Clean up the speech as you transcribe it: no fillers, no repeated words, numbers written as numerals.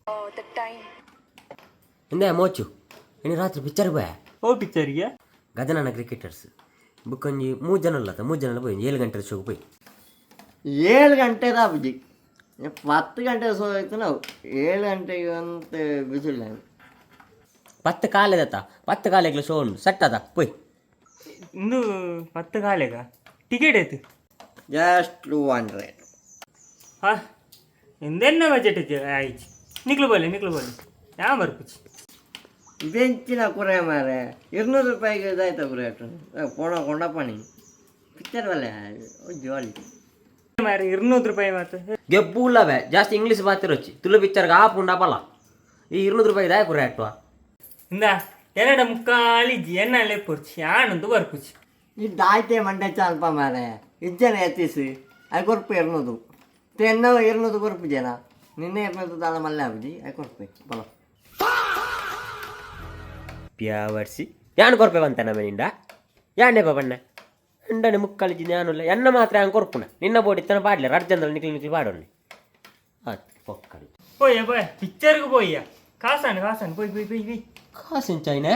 The time. ಇಂದ ಮೋಚು, ಇನ್ನು ರಾತ್ರಿ ಪಿಕ್ಚರ್ ಬೋಯ. ಓ ಪಿಕ್ಚರ್ಗೆ? ಗಜನನ ಕ್ರಿಕೆಟರ್ಸ್. ಬುಕ್ಕೊಂಜಿ ಮೂರು ಜನ ಅಲ್ಲ, 3 ಜನ ಪೋಯಿ, 7 ಗಂಟೆ ಶೋಗೆ ಪೋಯಿ. 7 ಗಂಟೆ ಆಪುಜಿ, 10 ಗಂಟೆ ಸೋ ಇತ್ತು ನಾವು. 7 ಗಂಟೆಗೆ ಅಂತ ಬಿಸಿಲು. ಪತ್ತು ಕಾಲೇದತ್ತ, ಪತ್ತು ಕಾಲೆಗ್ಲ ಶೋ ಉಂಡು, ಸೆಟ್ ಅದ, ಪೋಯ್. ಇಂದು ಪತ್ತು ಕಾಲೆಗ ಟಿಕೆಟ್ ಆಯ್ತು? ಜಸ್ಟ್ 200. ಹಾ, ಎಂದೆನ್ನ ಬಜೆಟ್ ಆಯ್ತು. ನಿಕ್ಲು ಬೋಲೆ, ನಿಕ್ಲು ಬೋಲೆ, ಯಾ ಬರ್ಪುಚಿ. ಇದೆಂಚಿನ ಕುರೆ ಮಾರೆ, 200 ರೂಪಾಯಿಗೆ ಇದಾಯ್ತು ಕುರೆ. ಪೋಣ ಕೊಂಡಪಣಿ ಪಿಕ್ಚರ್ ಬಲ್ಲೆ ಜಾಲಿ. ಮಾರೆ, 200 ರೂಪಾಯಿ ಮಾತು. ಗೆಬ್ಬು ಉಲ್ಲವೇ, ಜಾಸ್ತಿ ಇಂಗ್ಲೀಷ್ ಬಾತಿರೊಚ್ಚಿ. ತುಳು ಪಿಕ್ಚರ್ಗೆ ಆಪುಂಡ ಪಲ. ಈ 200 ರೂಪಾಯಿ ದಾಯ ಕುರೆ ಅಟ್ವಾ? ಇಂದ ಎರಡ ಮುಕ್ಕಾಲಿಜ್ಜಿ ಎನ್ನ ಲೆಪ್ಪುರ್ಚಿ, ಆನಂದು ಬರ್ಪುಚಿ. ಇದ್ದಾಯ್ತೆ ಮಂಡೆ ಚಾಲ್ಪ ಮಾರೆ, ಇಜ್ಜನ ಎತ್ತಿಸಿ ಅದು ಕೊರ್ಪು 200. ಎನ್ನ 200 ಕೊರ್ಪು ಜನ ನಿನ್ನೆ 200 ದಾಲ ಮಲ್ಲೆ ಆಪುಜಿ. ಅದು ಕೊರ್ಪೆ ಬಲ. ಪ್ಯಾವರ್ಸಿ, ಯಾನ್ ಕೊರ್ಪೆ ಬಂತ ನಮ್ಮ ನಿಂಡ? ಯಾನೆ ಬಣ್ಣ ಎಂಡನೆ ಮುಕ್ಕಳಿಜಿ ಜ್ಞಾನುಲ್ಲ. ಎನ್ನ ಮಾತ್ರ ಯಾನ್ ಕೊರ್ಪುನ? ನಿನ್ನ ಬೋಡಿ ತನ ಪಾಡ್ಲೆ, ರಡ್ ಜನದಲ್ಲಿ ನಿಕ್ಲಿ ನಿಕ್ಲಿ ಪಾಡೋಣಿ ಆತ್ ಪೊಕ್ಕಳಿ. ಪೋಯ್ಯ ಪೋಯ, ಪಿಕ್ಚರ್ಗೆ ಪೋಯ್ಯ. ಕಾಸಾನು ಕಾಸಾನು, ಪೋಯ್ ಪೋಯ್ ಪೋಯ್ ಪೋಯ್. ಕಾಸಿನ ಚೈನೆ.